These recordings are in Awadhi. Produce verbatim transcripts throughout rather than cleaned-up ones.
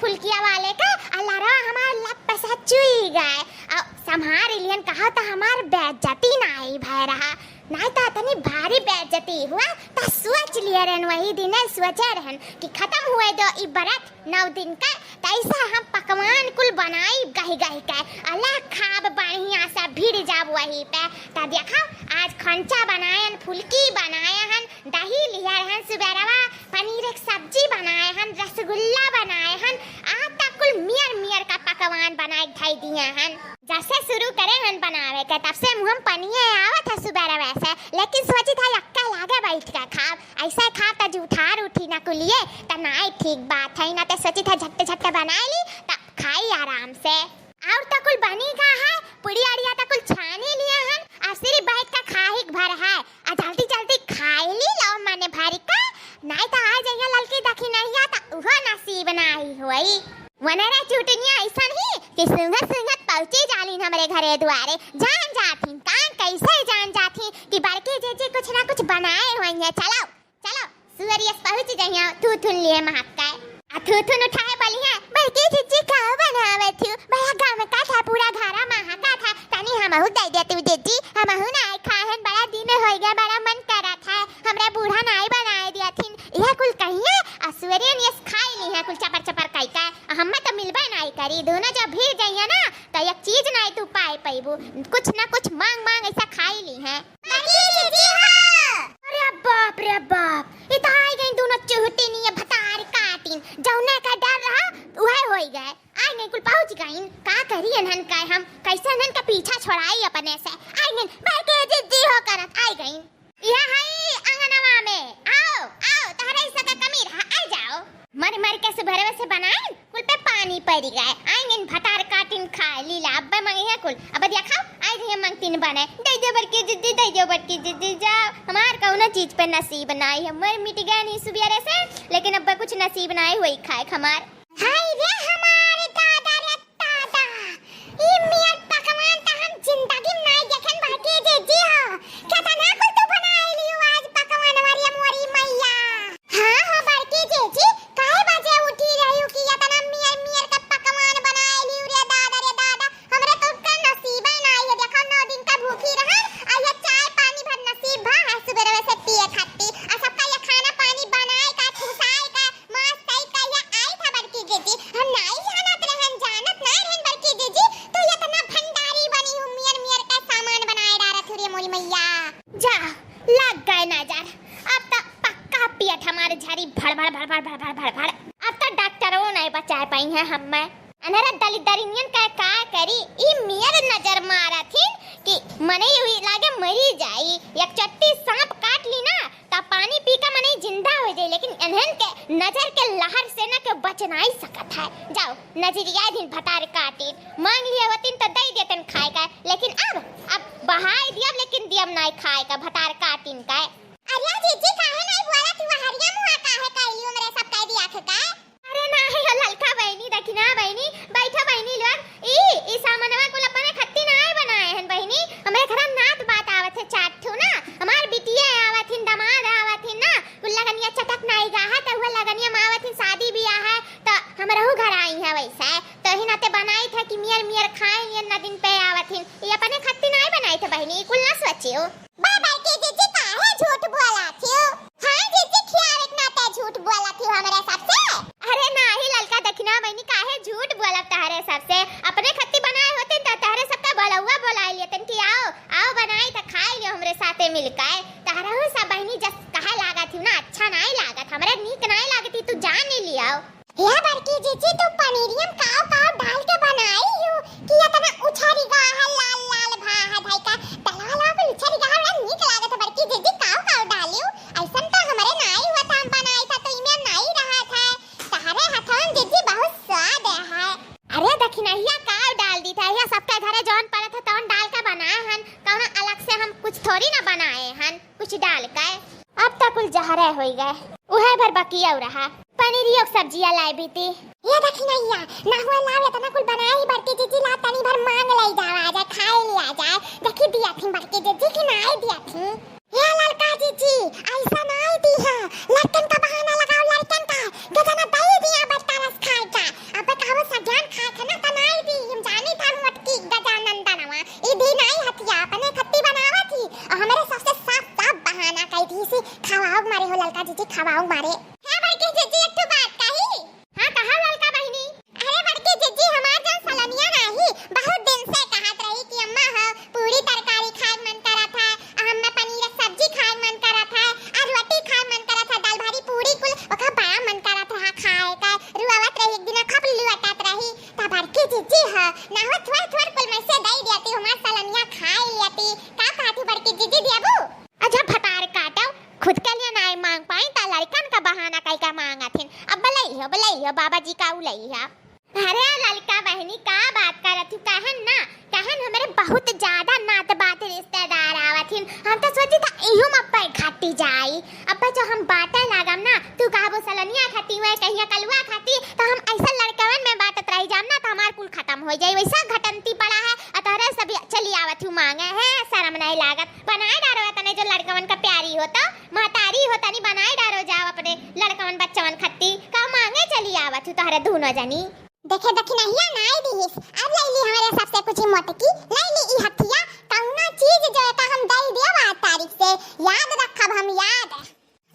फुलकिया वाले का, आ लरवा हमार लप से चुई गए। आ सम्हार लिहन, कहा त हमार बेइज्जती नाई भय रहा, नाई त इतनी भारी बेइज्जती हुआ। त सोच लिए रहन, वही दिने सोचे रहन कि खत्म हुए दो ई बरत नौ दिन का, तैसे हम पकवान कुल बनाई गही गही के, अलग खाब बढ़िया से भिड़ जाब वही पे। त देखा, आज खंचा बनाए हन, फुलकी बनाए हन, दही लिया हन, सुबेरवा पनीर एक सब्जी बनाए हन, रसगुल्ला बनाए हन, आज तक कुल मियर मियर का पकवान बनाए धई दिए हन। जब से शुरू करे हन बनावे के, तब से मुँह में पनिये आवत है सुबेरवे से, लेकिन सोचित है अक्का लागे बैठ के खाब, ऐसे खाब त जूठार उठी ना कुलिए, त नाई ठीक बात है, ना त सोचित है झट्टे झट्टे बनाए ली, त खाई आराम से। और त कुल बनी का है, पुड़ी अड़िया त कुल छानी लिए हन, और सिर्फ बैठ के खाही के भर है, आ जल्दी जल्दी खाई ली लो मने भरी का, नाई त आ जाइए ललकी दखिनहिया त उहो नसीब नाई होई। वनरा चुटनिया ऐसन ही कि सूंघत सूंघत पहुँची जालिन हमरे घरे दुआरे। जान जाथिन, कान कैसे जान जाथिन कि बड़की जीजी कुछ ना कुछ बनाए हुई है। चलो, चलो, सुअरियस पहुँच जइया, थूथुन लिए महक के। आ थूथुन उठाए बलिया, बड़की जीजी का बनावे थी? बड़ा गमका था, पूरा घरा महका था, तनी हमहू दे दे तू जीजी, हमहू ना खाए हन, बड़ा दिन हो गया, बड़ा मन करा था, हमरा बूढ़ा नाई बनाए दिया थी। यह कुल कहिए, आ सुअरियन यस खाई ली है कुल चपर चपर कई का। हम्मे त मिलबे नाई करी, दोनों जब भिड़ जइया ना, त एक चीज नाई तू पाए पइबू, कुछ ना कुछ मांग मांग ऐसा खाई ली है। अरे बाप रे बाप, ई त आई गई दोनों चुहटी निये भतार काटिन, जौने का डर रहा उहे होई गए। आई गई कुल पहुँच गईन, का करी इन्हन का हम, कैसे इन्हन का पीछा छोड़ाई अपने से। आई गई बड़की जिद्दी हो करत आई गई। यह है आंगनवा में। आओ, आओ, तहरे हिस्सा का कमी रहा, आ जाओ। मर मर के सुबहरवे से बनाइन, कुल पे पानी पड़ी गए। आइन इन भतार काटिन खाए लीला, अब्बे मंगिया कुल। अब देखा, आई रही मंगतिन बने, दे दे बड़की जिज्जी, दे दे बड़की जिज्जी, जाओ। हमार कौनो चीज पे नसीब नाई है, मर मिट गए नहीं सुबेरे से, लेकिन अब्बे कुछ नसीब नाई हुई खाए हमार। हाय रे हमारे दादा रे दादा, ई मियर पकवान त हम जिंदगी में नाई देखन बड़की जीजी हो। केतना कुल तू बनाई लियो आज पकवान वाली मोरी मैया। हाँ हो बड़की जीजी, काहे बजे उठी रही हो कि इतना मियर मियर का पकवान बनाई लियो रे दादा रे दादा। हमरे तो का नसीबे नाई है, देखो नौ दिन का भूखी रहन, आ ये चाय पानी भर नसीब भा है सुबेरवे से पिए खाती, आ सबका ये खाना पानी बनाए का, ठुसाए का, मस्त तई कहिया आई था बड़की जीजी, हम नाई जानत रहन, जानत ना रहन बड़की जीजी, तू इतना भंडारी बनी हूँ, मियर मियर का सामान बनाए डारत हूँ रे मोरी मैया। जा, लग गए नजर, अब त पक्का पेट हमारे झरी भड़ भड़ भड़ भड़ भड़ भड़ भड़ भड़। अब त डॉक्टरों नहीं बचाए पाई है हम्मे। अनहरा दलिद्दरिनियन का का करी, ई मियर नजर मारत हिन कि मने हुई लागे मरी जाई। एक चट्टी सांप काट ली ना, त पानी पी के मनई जिंदा हो जाई, लेकिन इन्हन के नजर के लहर से ना केहू बच नाई सकत है। जाओ, नजरिया दिन भतार काटिन, मांग लिया होतिन त दई देतन खाए का, लेकिन अब, अब बहाई दियब, लेकिन दियब नाई खाए का, भतार काटिन का। अरे जीजी, काहे नाई बोला तू? हरिया मुहा काहे कैली हमरे सब कह दिया थे का? अरे नाही हो ललका बहिनी, दखिना बहिनी, बैठा बहिनी लोग। ई, ई सामनवा कुल अपने खत्ती नाय बनाए हन बहिनी। हमरे घरा नात बात आवत है चार ठो ना। हमार बिटिया आवत हिन, दमाद आवत हिन ना। कुल लगनिया चटक नाई गा है, त हुआ लगनिया में आवत हिन, शादी बियाह है, त हमरहू घर आई है वैसा है। त ही नाते बनाई था कि मियर मियर खाए, नियर नदिन पे आवत हिन। ई अपने खत्ती नाय बनाई थे बहिनी, ई कुल ना सोचियो। बा बड़की जीजी, काहे झूठ बोला थियो? हाँ जीजी, खियावे के नाते झूठ बोला थियो हमरे सबसे। अरे नाही ललका दखिना बहिनी, काहे झूठ बोलब तहरे सबसे? अपने खत्ती बनाए होते त तहरे सबका बोलौआ बोलाए लेतन कि आओ, आओ बनाई त खाए लियो हमरे साथे मिलके। तहरहू सब बहिनी जस कहे लागत हियो ना, अच्छा नाही लागत, हमरे नीक नाही लागत ही, तू जान ही लियाओ। हे बड़की जीजी, तू पनीरिया में काव काव डाल के बनाई हू कि इतना उछरी गा है, लाल लाल भा है भाई का तलवा लवा कुल उछरी गा है, बड़ा नीक लागत है बड़की जीजी, काव काव डालियो। ऐसन तो हमरे नाई हुआ था, हम बनाई था तो इमे नाई रहा था। तहरे हथवन जीजी बहुत स्वाद है। अरे दखिनहिया काव डाल दी था, यह सबके घरे जौन पड़त है तौन डाल के बनाए हन, कौनो अलग से हम कुछ थोड़ी ना बनाए हन। कुछ डाल के। अब त कुल जहरे होई गए, उहे भर बकिया रहा। पनीरियो के सब्जिया लाए बीती। ये देखी नैया, ना हुआ लाव, इतना कुल बनाए ही बड़की जीजी, ला तनी भर मांग ले जावा जाए, खाए लिया जाए। देखी दिया थी बड़की जीजी कि नाई दिया थी। ये ललका जीजी, ऐसा नाई दी है, लड़कन का बहाना लगाओ, लड़कन का, गजना दई दिया बट्टा रस खाए का। ती ह, ना हो थोड़ थोड़ कुल में से दई दिया ती, हमार सलनिया खाई लिया ती। का कहत हू बड़की जीजी, दियाबू? अच्छा भतार काटो, खुद के लिए नाई मांग पाई ता लड़कन का बहाना कई का मांगत हिन। अब बलई हो, बलई हो, बाबा जी का उलई है। अरे ललका बहनी, का बात करत हू? कहन ना, कहन हमरे बहुत ज्यादा नात बात रिश्तेदार आवत हिन। हम तो सोची था इहू में अब्बे घटी जाई। अब्बे जो हम बाटे लागम ना, तू कहबो सलनिया खाती हुए, कहिया कलुआ खाती, तो हम ऐसा लड़कवन में बाटत रह जाम ना, तो हमार कुल खत्म हो जाई। वैसा घटंती पड़ा है, अतरे सभी चली आवत हू मांगे है, शर्म नहीं लागत। बनाए डारो तने जो लड़कवन का प्यारी हो तो, महतारी हो तनी बनाए डारो जाओ अपने लड़कवन बच्चवन खत्ती, का मांगे चली आवत हू तोहरे दोनों जनी। देखे दखिनहिया नाई दिहिस, अब लैली हमरे सबसे कुछ मोटकी, लैली ई हथिया, कौनो चीज जो एका हम दई दिया आज तारीख से, याद रखब हम याद।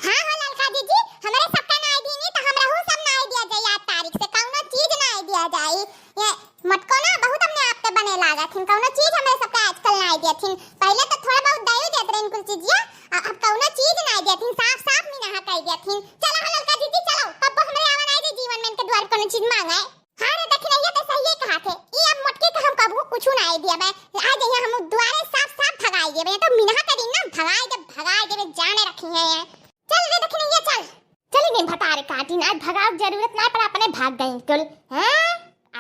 हाँ हो ललका जीजी, हमरे सबका नाई दीनी तो हमरहू सब नाई दिया जाई आज तारीख से, कौनो चीज नाई दिया जाई। ये मोटको ना बहुत अपने आप पे बने लागत हिन, कौनो चीज हमरे सबका आजकल नाई दियत हिन। पहले तो थोड़ा बहुत दई देत रहिन कुल चीजिया, अ-, अब कौनो चीज नाई दियत हिन, साफ साफ मिनहा कई दियत हिन। चलो हो ललका जीजी, चलो, कब्बो हमरे आवा नाई दे जीवन में इनके द्वार कौनो चीज मांगे। हाँ रे दखिनहिया, ते सही कहा थे। ई अब मोटकी के हम कबहू कुछ ना आई दिया बे। आज यहाँ हम दुआरे साफ साफ भगाई दिया बे। तो मिनहा के दिन ना भगाई दे, भगाई दे बे, जाने रखी है ये। चल रे दखिनहिया, चल। चली गई भतारे काटिन, आज भगाव जरूरत ना पड़ा, अपने भाग गई कुल। हैं?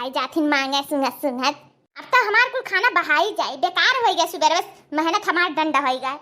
आई जाथिन मांगे सुंघत सुंघत। अब तो हमार कुल खाना बहाई जाए, बेकार हो गया सुबह बस, मेहनत हमार डंडा हो गया।